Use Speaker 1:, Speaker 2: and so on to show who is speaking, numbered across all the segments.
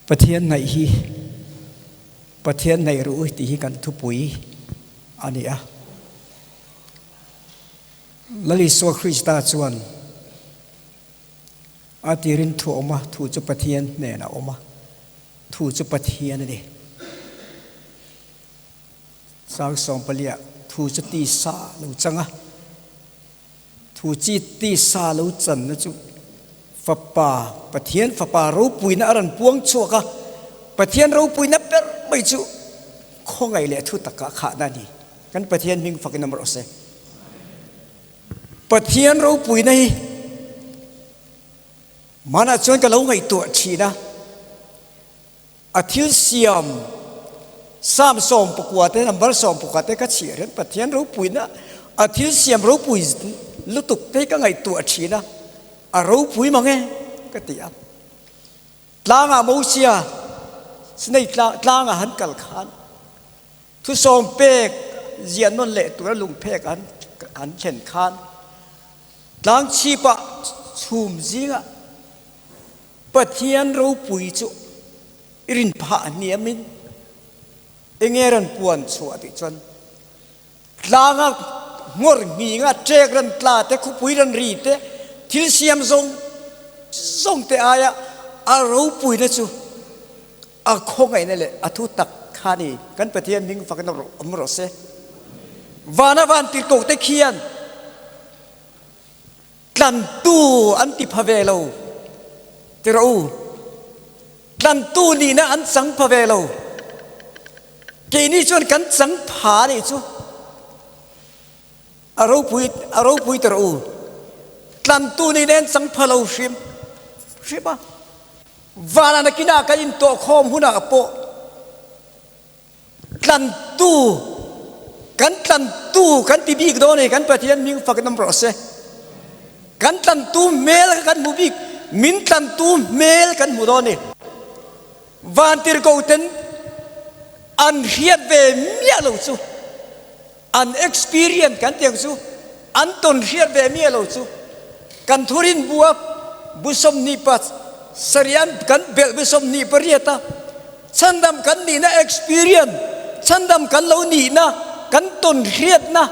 Speaker 1: Pathian hnaih hi Pathian hnaih ruh tih hi kan thupui a ni a. Lal Isua Krista chuan a tirin thu awm a, thu chu Pathian hnenah a awm a, thu chu Pathian a ni. Sang sawmpaliah thu chu tisa lo chang a, Thu chi tisa lo channa chu Fapa, Pathian Fapa ropuina a rawn puang chhuak a, Pathian ropuina ber mai chu khawngaih leh thu takah khahna a ni. Kan Pathian hming fakin awm rawh se. Pathian ropuina hi hmanah chuan ka lo ngaihtuah thin a, A thil siam Psalm 14 te number 14 te ka chhiar hian Pathian ropuina a thil siam ropui lutuk te hi ka ngaihtuah thin a, a ropui mang e ka ti a. Tlangah Mosia Sinai tlangah han kal khan thusawm pek ziah nawn leh tura lungphek an han thlen khan tlang chhipah chhum zingah Pathian ropui chu i rin phah hniamin enge rawn puan chhuah tih chuan tlanga ngawr hminga ṭek rawn tla te, khupui rawn ri te, thil siam zawng zawng te aia a ropuina chu a khawngaihna leh a thu tak kha a ni. Kan Pathian hming fakin awm rawh se. Vana van tirhkoh te khian Tlantu an ti pha ve lo ti rawh u. Tlantu nihna an chang pha ve lo. Keini chuan kan chang pha a nih chu. A ropui a ropui ti rawh u. Tlantu nihna an chang pha lo hrim hrim a. Vanah nakinah kan intawhkhawm hunah pawh Tlantu, kan tlantu kan ti bik dawn a ni, kan Pathian hming fak in awm rawh se. Kan tlantu hmel kha kan hmu bik, min tlantu hmel kan hmu dawn a ni. Vantirhkoh ten an hriat ve miah lo chu, an experience kan ti ang chu, an tawn hriat ve miah lo chu, kan thurin bu a bu 20 pa sarih an kan belh bu 28 a, Chhandam kan nihna experience, chhandam kan lo nihna, kan tawn hriatna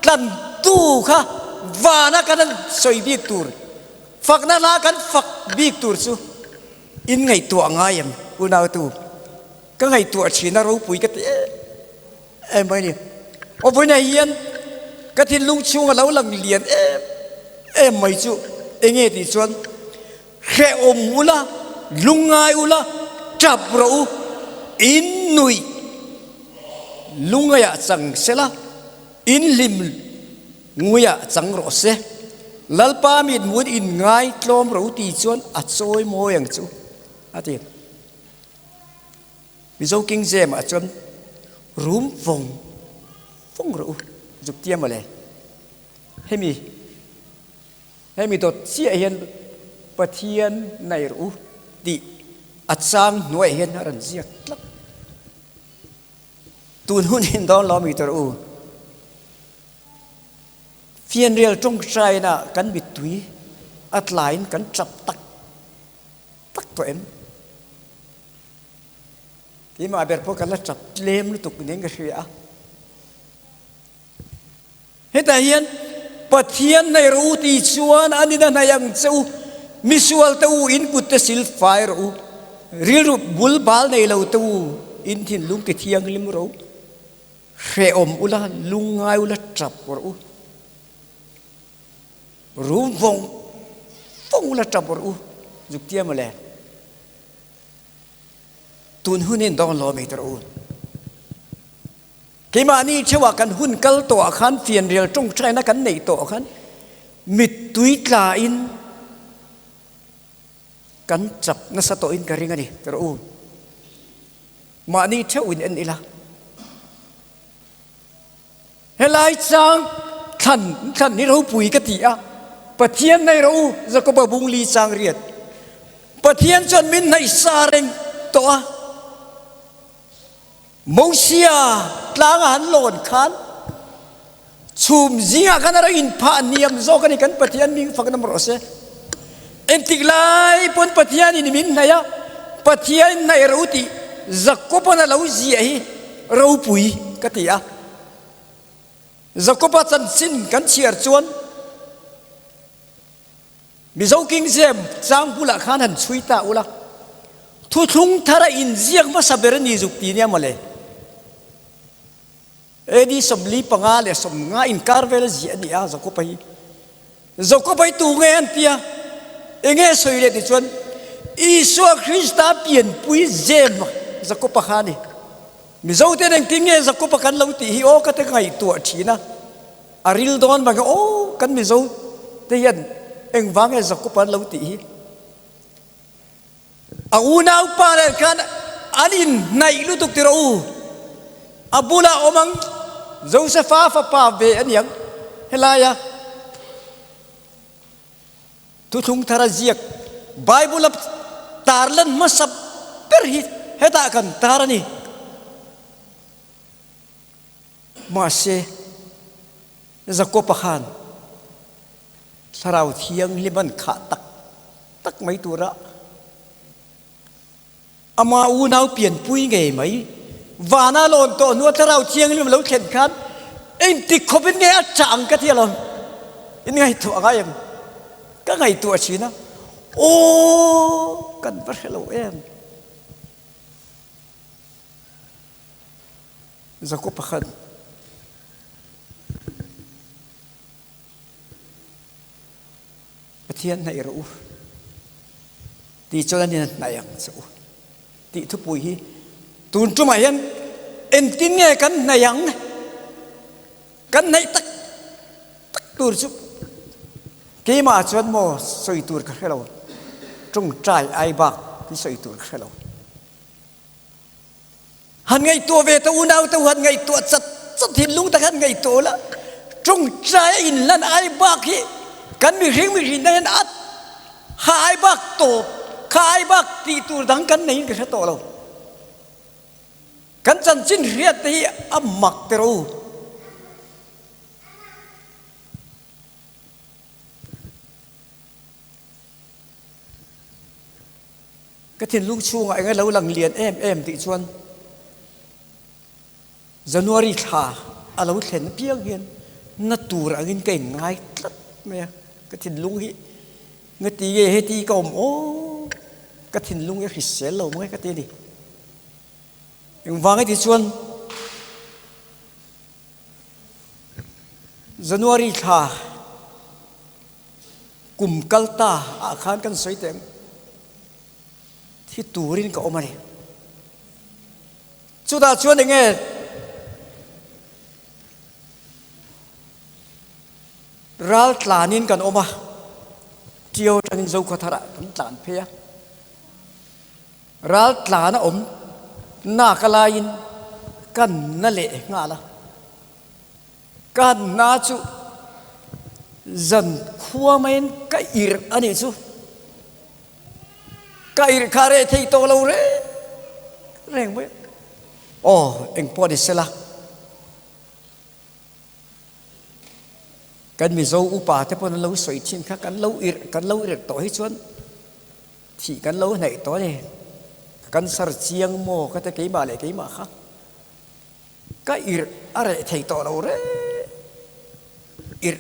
Speaker 1: tlantu kha vana kan han sawi bik tur, fakna hla kan fak bik tur chu in ngaihtuah ngai em unautu? Ka ngaihtuah thin a ropui ka ti em em mai a ni. Aw vawiinah hian ka thinlung chhunga lo lang lian em em mai chu enge tih chuan Hrehawm ula, lungngai ula, tap rawh u, in nuih lungaiah chang sela, in hlim nguiah chang rawh se. Lalpa mithmuhin in ngai tlawm rawh u ti chuan a chawi mawi ang chu, a ti. Mizo King James ah chuan rum vawng vawng rawh u, zuk tia mawle. Hemi. Hemi dawt chiah hian Pathian nei rawh u tih a chang hnuaiah hian a rawn ziak tlat. Tun hun in dawn lo mi tur u. Fianrial tawngtaina kan mittui a tlaiin kan tap tak tak tawh em? Keimah ber pawh ka la tap tlem lutuk nen ka hria a. Hetah hian Pathian nei rawh u tih chuan an in a hnaih ang che u, misual te u in kut te sil fai rawh u, rilru bul bal nei lo te u in thinlung ti thianghlim rawh u, hrehawm ula, lungngai ula tap rawh u, rum vawng vawng ula tap rawh u, zuk tia mawle. Tun hunin dawn lo mai rawh u. Keimahni theuhah kan hun kal tawhah khan fianrial tawngtaina kan neih tawh khan mittui tlain kan chap nasa tawhin ka ring a ni ka rawh u. Mahni theuhin en ila. Helai chang thlan thlan hi ropui ka ti a, Pathian nei rawh u Jakoba bung li chang riat. Pathian chuan min hnaihsa reng tawh a. Mosia tlanga han lawn khan chhum zingah khan a rak inphah hniam zawk a ni, kan Pathian hming fak na rawh se. Engtik lai pawn Pathian in min hnaih a, Pathian hnaih ro tih Jakoba'n a lo ziah hi ropui ka ti a. Jakoba chanchin kan chhiar chuan Mizo King James chang bulah khan han chhui ta ula, thuthlung thara inziak hmasa ber a ni zuk ti nia mawle. AD 45 leh 50 inkar vel a ziah a ni a Jakoba hi. Jakoba hi tu nge an tia? Enge sawi leh ti chuan Isua Krista pianpui James Jakoba kha a ni. Mizo ten engtin nge Jakoba kan lo tih hi aw ka te ngaihtuah thin a, a ril dawn vang hian aw kan Mizo te hian engvang nge Jakoba an lo tih hi. A unaupa nen khan an inhnaih lutuk ti rawh u. A bulah awm ang Josefa fapa ve a niang helaia thuthlung thar a ziak Bible a tarlan hmasa ber hi hetah kan tar a ni. Mahse, Jakob-a khan Thlarau Thianghlim an khah tak tak mai tura ama unau pianpui ngei mai vana lawn tawh hnua Thlarau Thianghlim lo thlen khan engtik khawpin nge a chah ang ka ti alawm. In ngaihtuah ngai em? Ka ngaihtuah thin a, aw kan va hre lo em? Jakob pakhat. Pathian hnaih rawh u tih chuan anin a hnaih ang che u tih thupui hi tun tumah hian engtin nge kan hnaih ang? Kan hnaih tak tak tur chu keimah chuan maw sawi tur ka hre lo, tawngtai ai bak hi sawi tur ka hre lo. Han ngaihtuah ve ta unau te u han ngaihtuah chat chat thinlung tak han ngaihtuah ula tawngtai a inlan ai bak hi kan mihring mihrinna hian a ha ai bak tawp kha ai bak tih tur dang kan neiin ka hre tawh lo. Kan chanchin hriat te hi a mak te rawh u. Ka thinlung chhungah eng alo lang lian em em tih chuan January thla a lo thlen apiang hian na tur angin ka inngai tlat mai a, ka thinlung hi ngati nge heti ka awm aw, ka thinlung hi a hrisel lo mai ka ti a ni. Engvang heti chuan January thla Kum kal ta ah khan kan sawi teh ang, thi turin ka awm a ni. Chutah chuan eng nge ral tlanin kan awm a, Ṭio atangin Zokhawthar ah kan tlan phei a, ral tlan a awm nak a laiin kan na leh nghal a. Ka hna chu zan khua maiin ka irh a nih chu. Ka irh kha reh thei tawh lo reng reng mai. Aw, eng pawh ni sela. Kan Mizo upa te pawn an lo sawi thin kha kan lo irh kan lo irh tawh hi chuan thih kan lo hnaih tawh a ni. Ka cancer chiang maw ka ti keimah leh keimah kha. Ka irh a reh thei tawh lo reng. Irh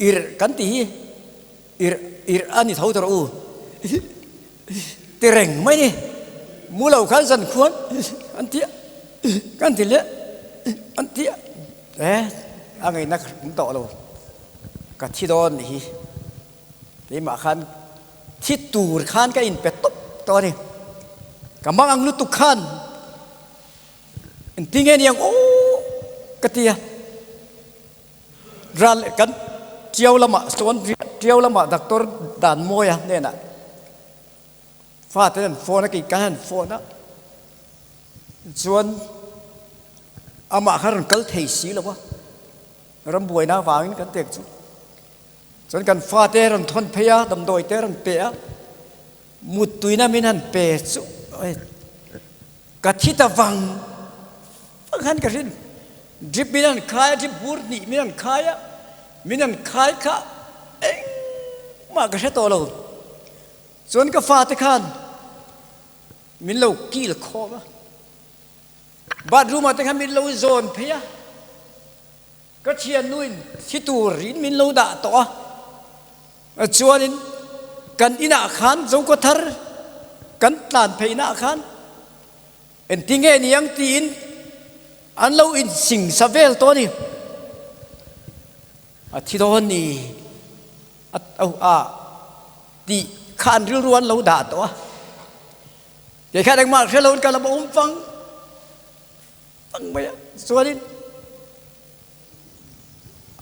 Speaker 1: irh kan tih hi irh irh a ni tho tawh u. Ti reng mai ni. Mu lo khan zan khuan an ti a, kan ti leh an ti a. E a ngaihna ka hrim tawh lo. Ka thi dawn nih hi. Keimah khan thi tur khan ka inpe tawp tawh a ni. Ka mang ang lutuk khan. Engtin nge ni ang aw ka ti a, ral kan Tiau lamah sawn Tiau lamah doctor Danmawia hnenah fate an phone a kei kan han phone a chuan amah kha rawn kal thei si lo a, rambuaina avangin kan tek chu chuan kan fate rawn thawn phei a damdawi te rawn pe a muttuina min han pe chu Ka thi ta vang vang khan ka hrin. Drip min an khai a, drip bur hnih min an khai a, min an khai kha engmah ka hre tawh lo. Chuan ka fate khan. Min lo kil khawm a, bathroom ah te khan min lo zawn phei a, ka thiannu in thi tur in min lo dah tawh a, chuanin kan inah khan Zokaw thar kan tlan pheihna ah khan engtinge niang tiin an lo insingsa vel tawh a ni. A thi dawn ni a a tih kha an rilru an lo dah tawh a. Kei khan engmah hre loin ka lam a awm fang fang mai a. Chuanin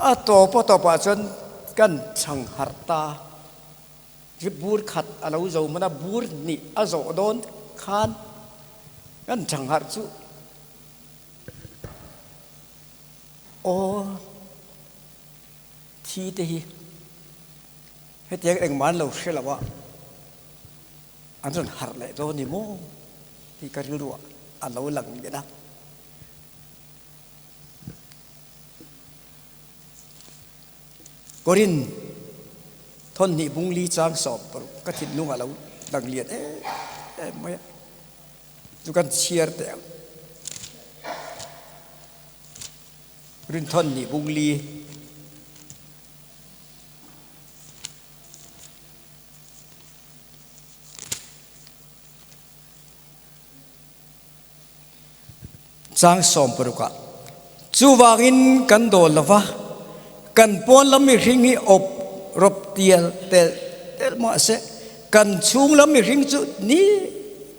Speaker 1: a tawp a tawpah chuan kan chhang harh ta. Drip bur khat a lo zo hman a, bur hnih a zawh dawn khan kan chhang harh chu aw thi te hi hetiang engmah an lo hre lo a, an rawn harh leh dawn ni maw tih ka rilruah a lo lang miah a. Korin thawnhnih bungli chang sawm paruk ka thinlung a lo lang lian em em mai a, chu kan chhiar teh ang. Rinthawnhnih bungli. Chang 16 ah, Chuvangin kan dawl lo va, kan pawn lam mihring hi awp rawp tial telh telh mahse kan chhung lam mihring chu ni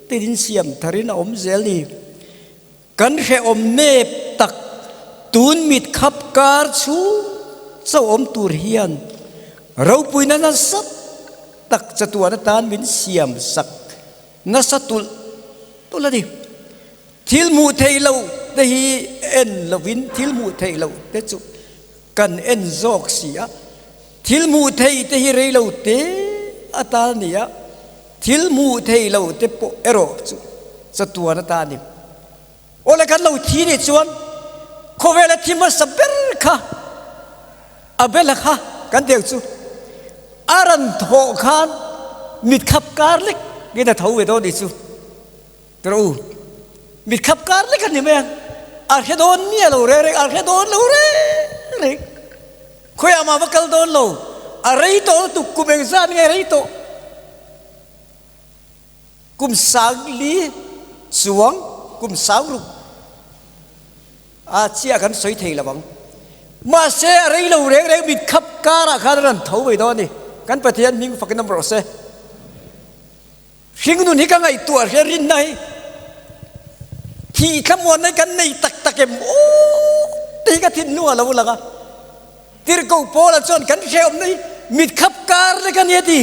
Speaker 1: tinin siam tharin a awm zel ni. Kan hrehawm nep tak tun mit khap kar chhung chauh awm tur hian ropuina nasa tak chatuan atan min siam sak nasa tulh tulh a ni. Thil hmuh theih loh te hi en lovin thil hmuh theih loh te chu kan en zawk si a, thil hmuh theih te hi rei lo te atan a ni a, Thil hmuh theih lo te pawh erawh chu chatuan ata a ni. Awle kan lo thi nih chuan khawvela thi hmasa ber kha Abela kha kan tih ang chu a rawn thawh khan mit khap kar lek in a tho ve dawn nih chu. Tiraw u, mit khap kar lek a ni mai a, a hre dawn miah lo reng reng, a hre dawn lo reng reng. Khawiah mah va kal dawn lo, a rei tawh lutuk, kum engzat nge rei tawh? Kum sangli chuang, kum sangruk a chiah kan sawi thei lo ang. Mahse a rei lo reng reng mit khap karah khan a rawn tho mai dawn a ni. Kan Pathian hming fakin awm rawh se. Hringnun hi ka ngaihtuah hria rinna hi thih thlamuanna hi kan nei tak tak em aw tih hi ka thinlung a lo lang a. Tirhkoh Paula chuan kan hrehawmna hi mitkhap kar lek a ni a ti.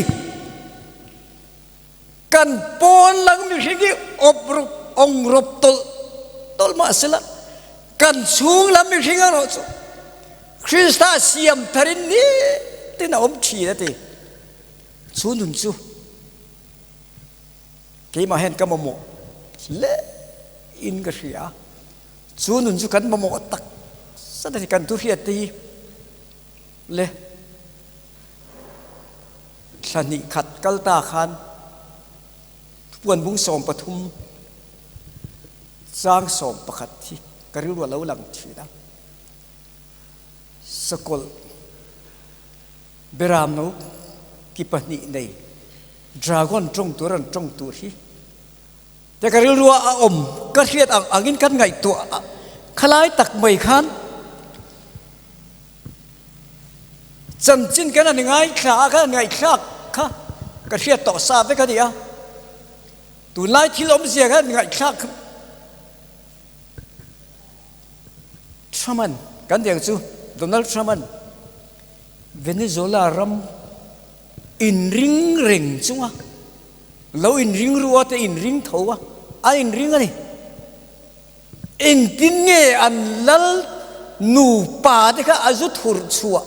Speaker 1: Kan pawn lang mihring hi awp rawp awng rawp tawlh tawlh mah sela kan chhung lam mihring erawh chu Krista siam tharin nitin a awm thin a ti. Chu nun chu keimah hian ka mamawh hle in ka hria a, chu nun chu kan mamawh tak zet a ni, kan thuhriat te hi le thla hnih khat kal ta khan thupuan bung 13 chang 11 hi ka rilru a lo lang thin a, sakawlh Beramno ki pahnih nei dragon tawng tur an tawng tur hi te ka rilrua a awm ka hriat ang angin kan ngaihtuah a khalai tak mai khan chanchin kan an ngaithla a kan ngaihthlak kha ka hriat tawh sa vek a ni a tunlai thil awmzia kan ngaihthlak Trump-an kan tih ang chu Donald Trump-an Venezuela ram inring reng chunga lo inring rua te inring tho a, an inring a ni. Engtin nge an lal nupa te kha a zu thur chhuah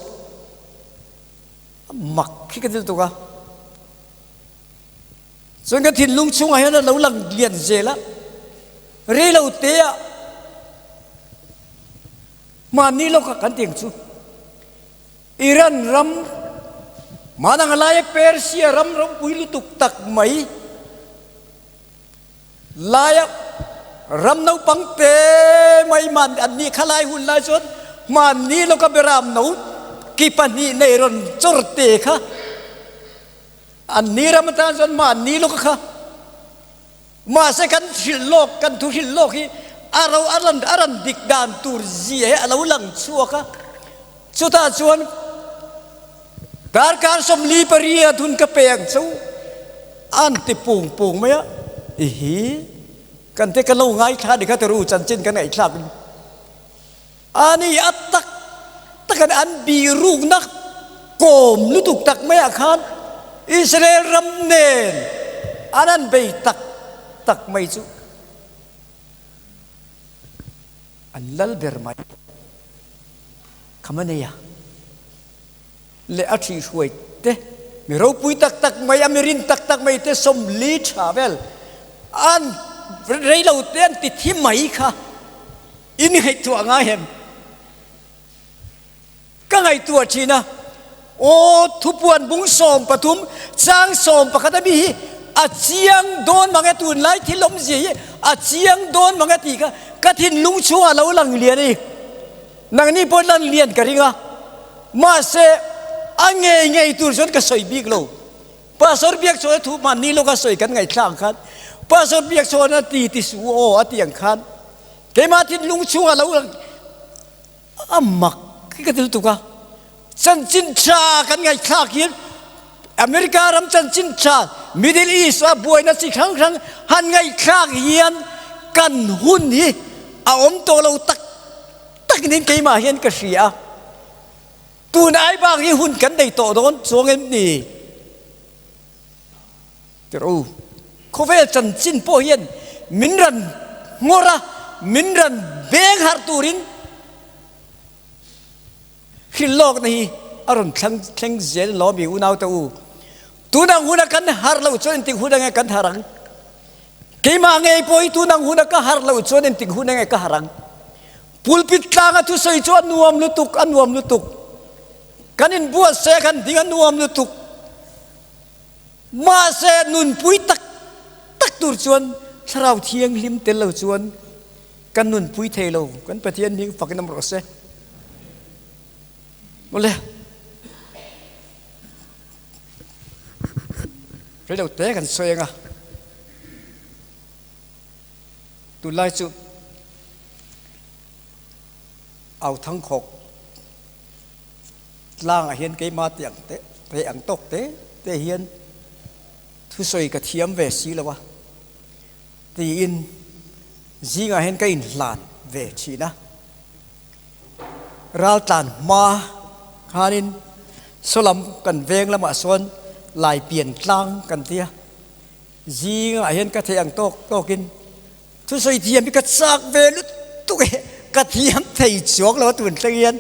Speaker 1: mak hi ka ti lutuk a. Chuan ka thinlung chhungah hian a lo lang lian zel a, rei lo te ah Mahni lawka kan tih ang chu Iran ram manang a laia Persia ram ropui lutuk tak mai. Laia ram naupang te mai man an nih kha lai hun lai chuan hmanni lawka beram no ki pahnih nei rawn chawr te kha an ni ram atan chuan mahni lawka kha mahse kan hrilh lawk kan thu hrilh lawk hi a ro a ran a ran dik dan tur zia hi a lo lang chhuak a chutah chuan Darkar 48 hun ka pe ang chu an ti pung pung mai a, ihi kan te ka lo ngaithla ni kha ti ru chanchin kan ngaihthlak in ani a tak tak an an bihrukna kawm lutuk tak mai ah khan Israel ram nen an an bei tak tak mai chu an lal ber mai Khamenei a. Leh a ṭhihhruai te, mi ropui tak tak mai, a mirin tak tak mai te 40 ṭha vel an rei lo te an ti thi mai kha in ngaihtuah ngai em? Ka ngaihtuah ṭhin a, aw thupuan bung 13 chang 11 a mi hi a chiang dawn mang e, tunlai thil awmzia hi a chiang dawn mang e tih kha ka thinlung chhungah lo lang lian a ni. Nangni pawh lan lian ka ring a, mahse a ngei ngei tur chuan ka sawi bik lo. Pastor Biakchhawna thu hmanni lawka sawi kan ngaihthlak ang khan Pastor Biakchhawna ti ti suh u aw a ti ang khan keimah thinlung chhungah lo lang a mak hi ka ti lutuk a. Chanchin tha kan ngaihthlak hian America ram chanchin tha Middle East a buaina chi hrang hrang han ngaihthlak hian kan hun hi a awm tawh lo tak tak niin keimah hian ka hria a. Tun ai bak hi hun kan nei tawh dawn chuang em ni? Tirh u, khawvel chanchin pawh hian min rawn nghawr a, min rawn beng harh turin Hrilhlawkna hi a rawn thlang thleng zel lo ami unaute u. Tunang huna kan harh loh chuan engtik hun ange kan harh ang? Keimah ngei pawh hi tunang huna ka harh loh chuan engtik hun ange ka harh ang? Pulpit tlanga thusawi chu a nuam lutuk, a nuam lutuk. Kan inbuatsaih a kan ding a nuam lutuk. Mahse nunpui tak tak tur chuan Thlarau Thianghlim tel lo chuan Kan nunpui thei lo, kan Pathian hming fakin awm rawh se. Mawle. Rei lo te kan sawi anga. Tunlai chu au thang khawk tlangah hian keimah te ang te te ang tawk te te hian thusawi ka thiam ve si lo a. Tiin zingah hian ka inhlan ve thin a. Raltlan hma khanin sawlam kan veng lamah sawn Laipian tlang kan ti a. Zingah hian ka theih ang tawk tawkin thusawi thiam hi ka chak ve lutuk e, ka thiam thei chuang lo a tun thleng hian.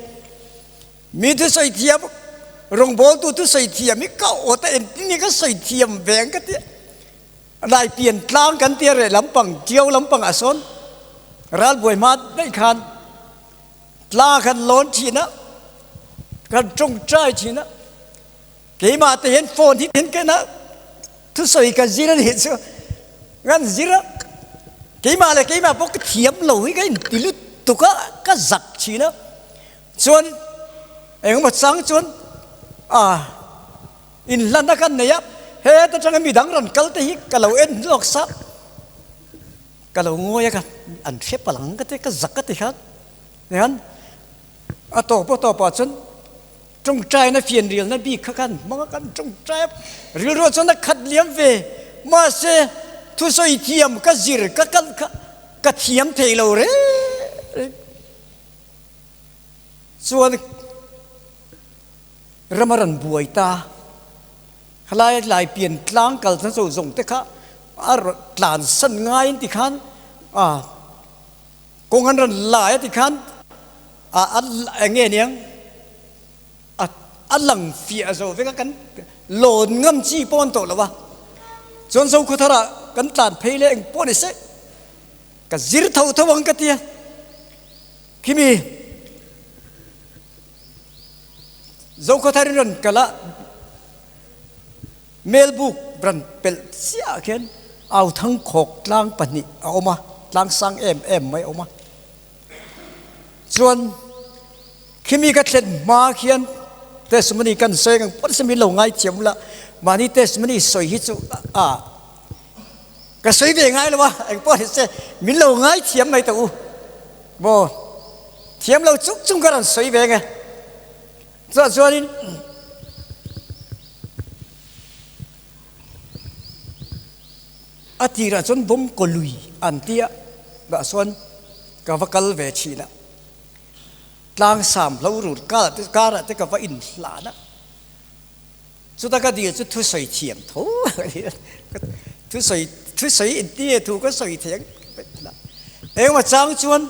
Speaker 1: Mi thusawi thiam, rawngbawltu thusawi thiam hi ka awt a, engtin nge ka sawi thiam ve ang ka ti a. Laipian tlang kan tia reh lampang, Tiau lampang ah sawn ralbuai hma daih khan tlang kan lawn thin a, kan tawngtai thin a. Keimah te hian phone hi kan ken a, thusawi ka zir a nih chu kan zir a. Keimah leh keimah pawh ka thiam lo hi ka inti lutuk a, ka zak thin a. Chuan engemaw chang chuan ah. Inhlanna kan nei a, heta tanga mi dang rawn kal te hi ka lo en hlawk sa, ka lo ngawi a ka an hre palh ang ka ti, ka zak ka ti khan tihian a tawp a tawpah chuan tawngtaina fianrialna bik kha kan hmang a, kan tawngtai a, rilruah chuan a khat liam ve, mahse thusawi thiam ka zir ka kal kha ka thiam thei lo reng reng chuan. Ram a rawn buai ta. Khalai lai pian tlang kal than zo zawng te kha a rawn tlan san ngai an ti khan a kawng an rawn lai a ti khan a a eng nge niang a a lang fiah zo vek a kan lawn ngam chi pawh an tawh lo a chuan Zokhawthar ah kan tlan phei leh eng pawh ni se ka zir tho tho ang ka tia khimi Zokhawthar in rawn kal a, Melbuk rawn pelh chiah ah khian Au Thangkhawk tlang pahnih a awm a, tlang sang em em mai a awm a. Chuan khimi ka thlen hma khian testimony kan sawi ang pawn se min lo ngaithiam ula, mahni testimony sawi hi chu a ka sawi ve ngai lo a, engpawh ni se min lo ngaithiam mai tawh u maw, thiam lo chung chung ka rawn sawi ve nge. Chutah chuanin a tirah chuan bawmkaw lui an tia dah chuan ka va kal ve thin a, tlangsam hlo rur karah te ka va inhlan a, chuta ka dil chu thusawi thiam tho thusawi thusawi inti thu ka sawi thei ang engemaw chang chuan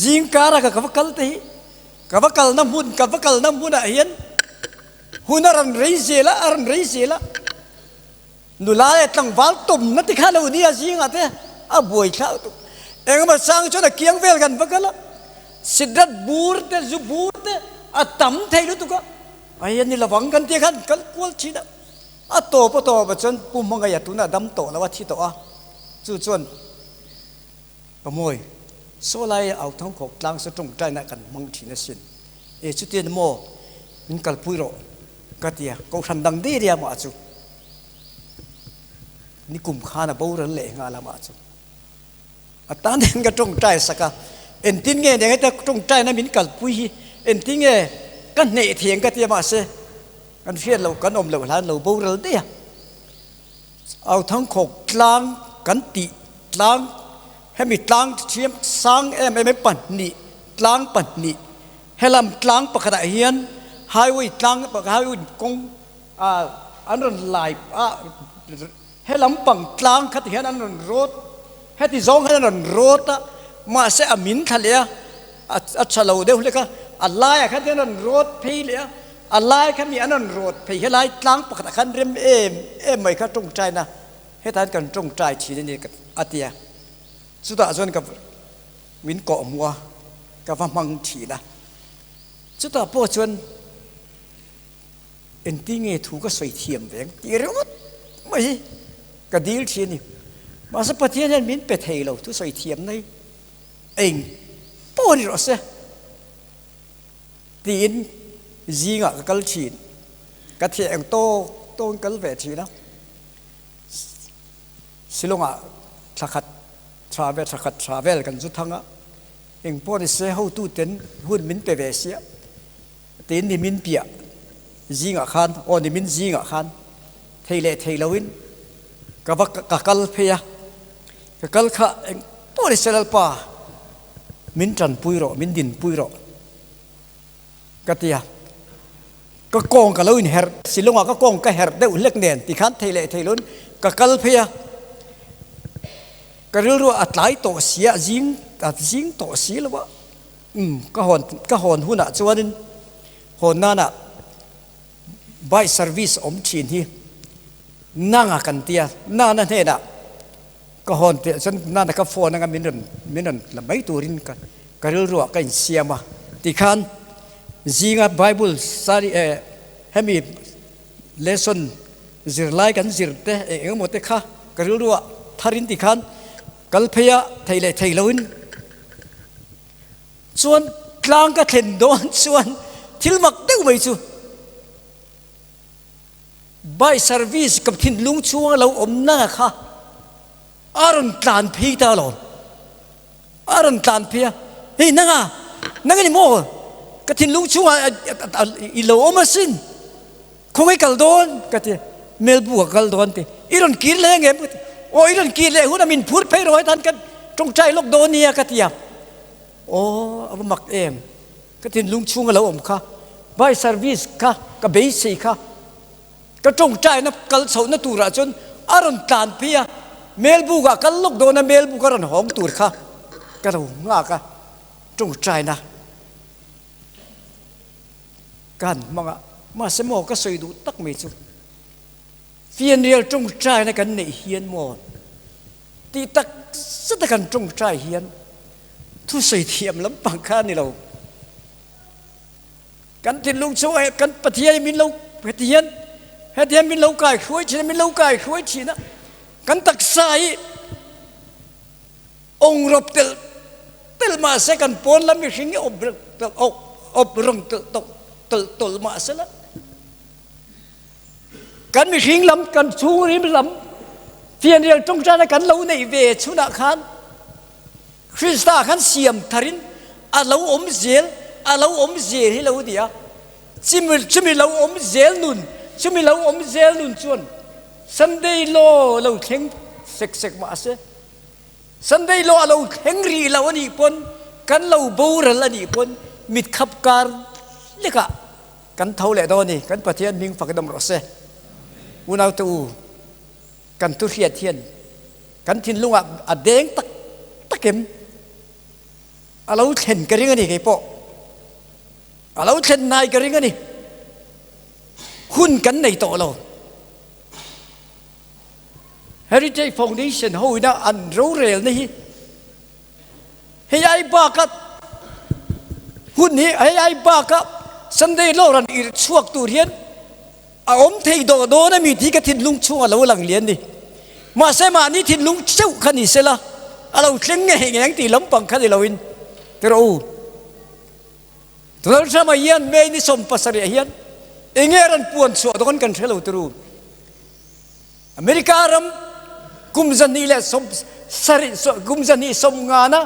Speaker 1: zing kara ka va kal te hi Ka va kalna hmun, ka va kalna hmunah hian hun a rawn rei zel a, a rawn rei zel a. Nula leh tlangval tawmna te kha lo nia zingah te a buai thlau tuk. Engemaw chang chuan a kiang vel kan va kal a, cigarette bur te, zu bur te a tam thei lutuk a. Ai a ni lovang kan tia khan kal kual thin a. A tawp a tawpah chuan Pu Hmangaih a tunah dam tawh lo a, thi tawh a. Chu chuan. Ka mawi, saw lai au thang khawk tlang sa tawngtaina kan hmang thin asin. E chutian maw min kalpui rawh ka ti a, kohhran dang daih ria mah chu nikum khan a boral leh nghal a mah chu. A tan hian ka tawngtai sak a, engtin nge nia heta tawngtaina min kalpui hi engtin nge ka hneh thei ang ka ti a mahse kan hriat loh kan awm loh hlan lo boral daih a. Au thangkhawk tlang kan tih tlang hemi tlang thiam sang em em pahnih tlang pahnih helam tlang pakhatah hian highway tlang highway kawng ah an rawn lai a helam pang tlang kha ti hian an rawn rawt heti zawng hian an rawn rawt a mahse a min thla leh a a tha lo deuh hlek a a laiah khan hian an rawn rawt phei leh a. A lai kha mi an rawn rawt phei helai tlang pakhatah khan rem em em mai kha tawngtaina hetah hian kan tawngtai thin a ni a ti a, chutah chuan ka min kawh hmuh a, ka va hmang thin a, chutah pawh chuan engtin nge thu ka sawi thiam ve ang tih ringawt mai hi ka dil thin a ni. Mahse Pathian hian min pe thei lo thu sawi thiamna hi eng pawh ni rawh se. Tiin zingah ka kal thin. Ka theh ang tawk tawkin kal ve thin a. Shillongah thla khat tha vel thla khat tha vel kan zu thang a. Eng pawh ni se hotuten hun min pe ve sia. Tiin ni min piah zingah khan aw ni min zingah khan thei leh thei loin ka va ka kal phei a. Ka kal kha eng pawh ni se Lalpa min tanpui rawh, min dinpui rawh ka ti a. Ka kawng ka lo inherh, Shillong-ah ka kawng ka herh deuh hlek nen tikhan thei leh thei loin ka kal phei a. Ka rilru a tlai tawh si a, zing a zing tawh si lo a. Umm ka hawn ka hawn hunah chuanin hawn nanah bike service awm thin hi nanga kan ti a, nana hnenah Ka hawn teh chuan nana ka phone anga min rawn min rawn la mai turin ka ka rilruah ka insiam a. Tikhan zinga Bible study eh hemi lesson zirlai kan zir te eng eng emaw te kha ka rilruah tharin tikhan kal phei a thei leh thei loin chuan tlang ka thlen dawn chuan thil mak deuh mai chu Bike service ka thinlung chhunga lo awm na kha a rawn tlan phei ta alawm. A rawn tlan phei a, Hei nanga, nang ani maw? Ka thinlung chhunga i lo awm asin. Khawngaih kal dawn ka ti, Melbu ka kal dawn ti. I rawn kir leh ang em ka ti. Aw i rawn kir leh hunah min phur phei rawh hetan ka tawngtai lawk dawn nia ka ti a. Aw a va mak em. Ka thinlung chhunga lo awm kha, bike service kha ka beisei kha, ka tawngtaina kal chhohna turah chuan a rawn tlan phei a, Melbuk-ah kal lawk dawn a, Melbuk a rawn hawng tur kha ka lo nghak a, tawngtaina ka han hmang a, mahse maw ka sawi duh tak mai chu fianrial tawngtaina kan neih hian maw tih tak zeta kan tawngtai hian Thusawi thiam lampang kha a ni lo. Kan thinlung chu kan Pathian in min lo heti hian heti hian min lo kai hruai thin a, min lo kai hruai thin a. Kan taksa hi ong rawp telh telh mah se kan pawn lam mihring hi awp awp rang telh tawlh tawlh mah sela kan mihring lam kan chhungrim lam fianrial tawngtaina kan lo neih ve chhunah khan Krista khan siam tharin a lo awm zel a lo awm zel hi lo ni a chumi chumi lo awm zel nun chumi lo awm zel nun chuan Sunday law lo thleng sek sek mah se Sunday law a lo thleng rih lo a nih pawn kan lo boral a nih pawn mit khap kar lekah kan tho leh dawn a ni. Kan Pathian hming fak dam rawh se. Unaute u, kan thu hriat hian kan thinlungah a deng tak tak em? A lo thlen ka ring a ni kei pawh. A lo thlen nai ka ring a ni. Hun kan nei tawh lo. Heritage Foundation ho ina an rorelna hi hei ai baka hun hi hei ai baka Sunday law ran irh chhuak tur hian a awm thei dawh dawn a mi tih ka thinlung chhunga lo lang lian ni. Mahse mahni thinlung cheuh kha ni sela a lo thleng ngei ngeng tih lampang kha ni loin ti rawh u. Donald Trump-a hian May ni 17 ah hian enge ran puan chhuah dawn kan hre lo ti ru. America ram kum 27 kum 250 na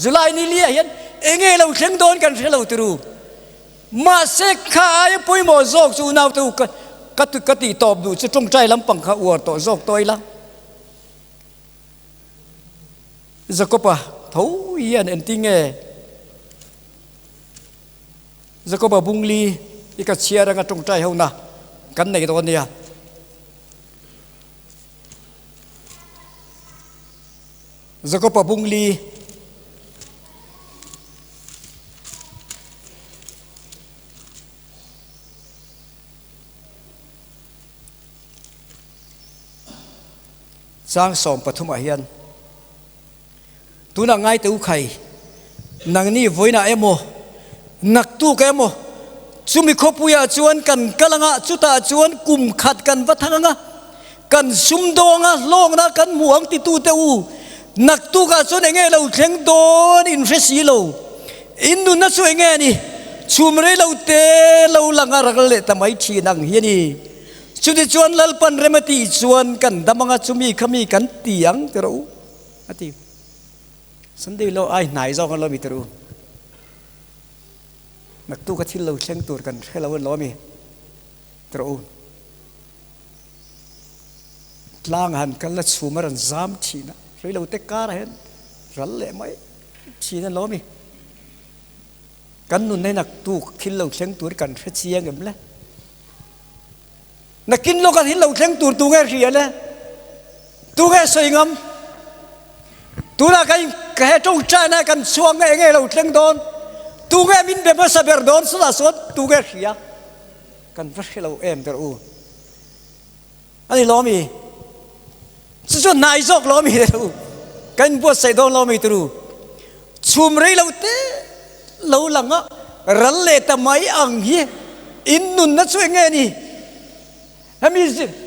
Speaker 1: July ni li ah hian enge lo thleng dawn kan hre lo ti ru. Mahse kha aia pawimawh zawk chu unaute u ka ka tih tawp duh chu tawngtai lampang kha uar tawh zawk tawh ila. Jakob-a tho hian engtin nge Jakob-a bungli i ka chhiar anga tawngtai ho na kan nei dawn nia. Jakob-a bungli Chang 13 ah hian, Tunah ngai teh u khai, nangni vawiinah emaw, naktuk emaw, chumi khawpuiah chuan kan kal anga, chutah chuan kum khat kan va thang anga, kan sumdawnga hlawkna kan hmu ang titu teh u, naktukah chuan enge lo thleng dawn in hre si lo, in nunna chu enge a ni, chhum rei lo te lo lang a rak leh ta mai thin ang hi a ni. Chutichuan Lalpan rem a tih chuan kan dam anga chumi kha mi kan ti ang ti rawh u a ti. Sunday law ai hnai zawk an lo mi ti rawh u. Naktuk a thil lo thleng tur kan hre lo an lo mi ti rawh u. Tlang han kal la chhum a rawn zam thin a, rei lo te kar ah hian ral leh mai thin an lo mi. Kan nun hi naktuk thil lo thleng tur kan hre chiang em le? Nakin lawka thil lo thleng tur tu nge hria le? Tu nge sawi ngam? Tunah kan ka he tawngtaina kan chhuak nge enge lo thleng dawn? Tu nge min be hmasa ber dawn sawtah sawn tu nge hria? Kan va hre lo em ber u. Ani lawm i? Chu chu hnai zawk lawm i u. Kan inbuatsaih dawn lawm i turu. Chhum rei lo te lo lang a, ral leh ta mai ang hi in nunna chu enge ni? Hemi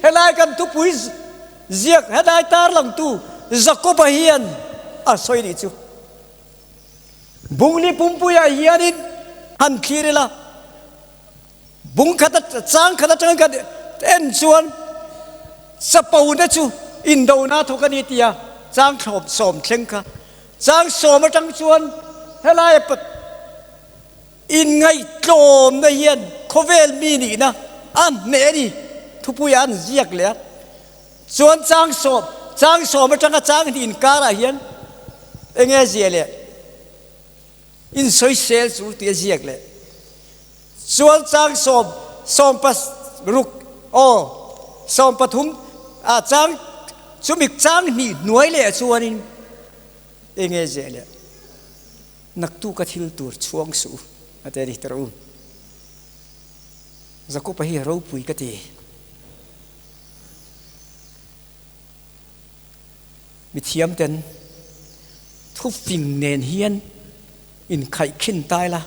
Speaker 1: helai kan thupui ziak helai tarlangtu Jakoba hian a sawi nih chu. Bungli pumpuiah hianin han thlir ila. Bung khat a chang khat atangin kan en chuan chapona chu indona thawk a ni tia chang thlawm sawm thleng kha chang sawm atang chuan helai inngaihtlawmna hian khawvel mi nihna a hneh a ni thupui ah an ziak leh a chuan chang sawm chang sawm atanga chang hnih inkarah hian enge zia leh insawisel chu tih a ziak leh Sual chang sawm, sawm pasruk, aw, 13 ah chang chumi chang hnih hnuai leh chuanin enge zeh leh naktu ka thil tur chhuang suh u a ti a ni tar u. Jakob-a hi ropui ka ti. Mithiam ten thufing nen hian inkhaihkhin tai la.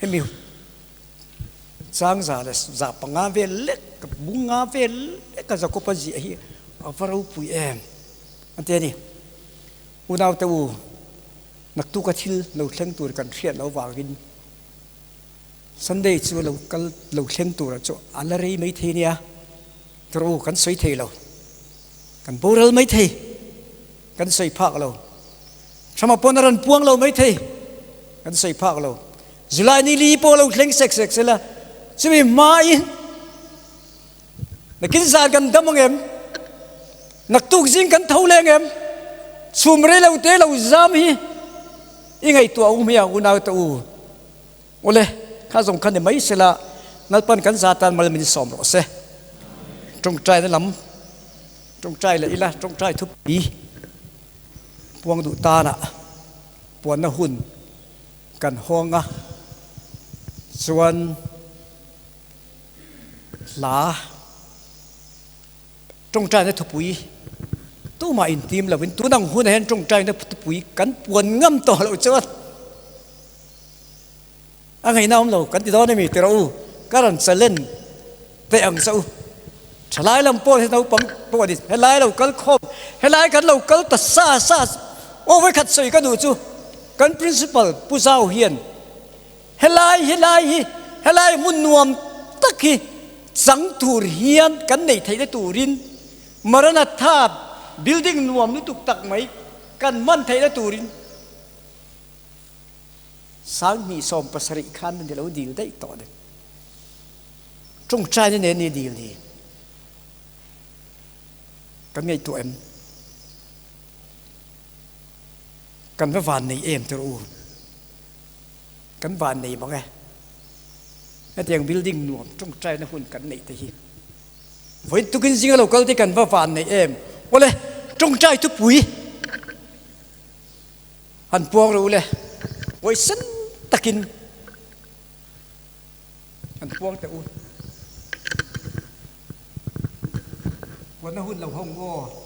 Speaker 1: Hemi chang za leh 5 vel lek, bunga vel lek a Jakob-a ziah hi A va ropui em? An ti a ni. Unaute u, naktuka thil lo thleng tur kan hriat loh vangin Sunday chu lo kal lo thleng tura chu a la rei maithei nia. Rawh u, kan sawi thei lo. Kan boral maithei. Kan sawi phak lo. Thlama pawn a rawn puang lo maithei. Kan sawi phak lo. July ni li pawh lo thleng sek sek sela, chumi hmain nakin zan kan dam ang em? Naktuk zing kan tho leng em? Chhum rei lo te lo zam hi i ngaihtuah u hmiang unau te u. Awle, kha zawng kha ni mai sela, Lalpan kan za tan mal min sawm rawh se. Tawngtaina lam tawngtai leh ila, tawngtai thupui puang duh tanah puanna hun kan hawng a, chuan hla tawngtaina thupui tumah intim lovin tun ang hunah hian tawngtaina thupui kan puan ngam tawh loh chuan A ngaihna awm lo kan ti dawn emi tiraw u, ka rawn challenge teh ang che u. Thalai lam pawh hi naupang pawh a ni, helai lo kal khawm, helai kan lo kal ta sa sa aw vawikhat sawi ka duh chu kan principal Pu Zau hian helai helai hi helai hmun nuam tak hi chang tur hian kan neih theihna turin Maranatha building nuam lutuk tak mai kan hman theihna turin 27 khan an lo dil daih tawh ni. Tawngtaina nen ni dil ni. Kan ngaihtuah em? Kan va van nei em tir u. Kan van nei bang e. Hetiang building nuam tawngtaina hun kan neih te hi. Vawiin tukin zinga lo kal te kan va van nei em. Awle, tawngtai thupui. Han puang rawh u le, huaisen takin han puang teh u. Puanna hun lo hawng aw.